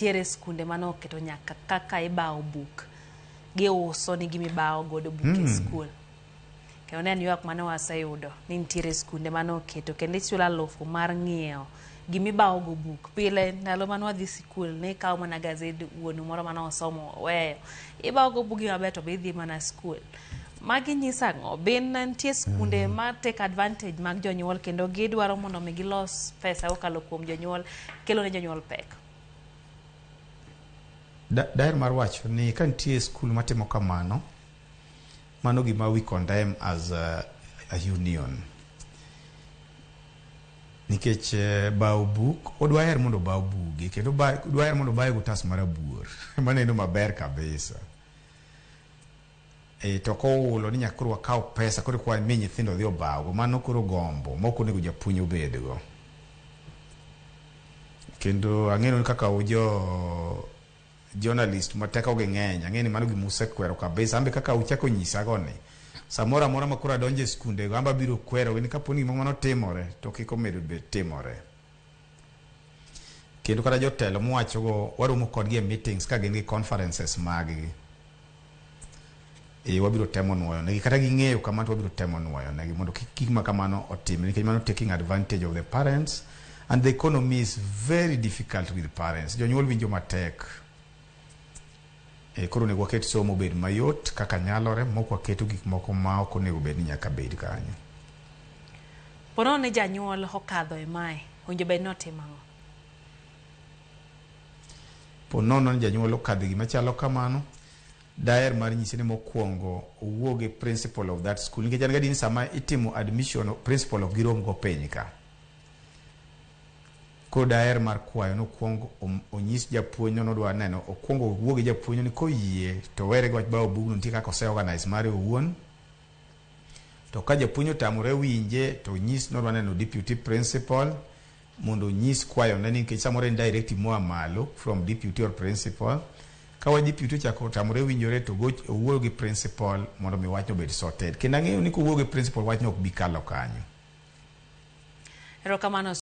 Nitiere skunde mane oketo nyaka kaka ibawo buk, giuso ni gimibawo godo buk e skul. Kendo ne en ywak mane waseyudo ni nitiere skunde mane oketo kendo ichulo alufu mar ng'iewo gimibawo go buk. Pile ndalo mane wadhi sikul ne ikawo mana gazed wuonu moro mane osomo oweyo. Ibawo go bugi maber to be idhi mana skul. Magi nyiso ang'o? Bin nitie skunde ma take advantage mag jonyuol kendo gidwaro mondo mi gilos pesa kokalo kuom jonyuol, kelo ne jonyuol pek. Daher mar wacho ni ka nitie skul matimo kamano, mano gima we condemn as a union. Nikech bawo buk, odwaher mondo obaw buge kendo dwaher mondo obaye gotas marabuor maneno maber kabisa. E, to koulo ni nyaka koro wakaw pesa koro kwa mi nyithindo dhi obawgo, mano koro gombo mok onego japuonj obedgo. Kendo ang'eyo ni kaka ujo journalist ma teko gi ng'eny, ang'eyo ni mano gima usekwero kabisa. Ambe kaka uchako nyisago ni samoro amora ma koro adonjo e skunde go, amba abiro kwerogi ni kapo ni gima mano timore to kik omedo bed timore. Kendo kata jotelo muwachogo waromo kodgi e meetings ka gin gi conferences mag gi. E, wabiro temo nuoyo negi kata ging'eyo kamano to wabiro temo nuoyo negi mondo kik gik ma kamano otimre nikech mano taking advantage of the parents and the economy is very difficult with parents. Jonyuol winjo matek. E, koro onego waket somo obed mayot kaka nyalore mok waketo gik moko ma ok onego bed ni nyaka bed kanyo. Ponono ni janyuol okadho e mae, owinjo bed ni otimo ang'o? Po nono ni janyuol okadho e gima chalo kamano, daher mar nyise ni mokwongo owuo gi principal of that school nikech an gadier ni sama itimo admission, principal ok girom go piny ka. Koro daher mar kwayo ni okwong onyis japuonj no nodwa neno, okwongo owuo gi japuonj ni koyie to were gi wach bawo bugno, nitie kaka ose organize mare owuon. To ka japuonj otamore winje to onyis nodwa neno deputy principal mondo onyis kwayone ni nikech samoro en directive moa malo from deputy or principal. Ka wach deputy ochako otamore winjore to owuo gi principal mondo mi wachno obed sorted. Kendo ang'eyo ni kowuoyo gi principal, wachno ok bi kalo kanyo. Erokamano.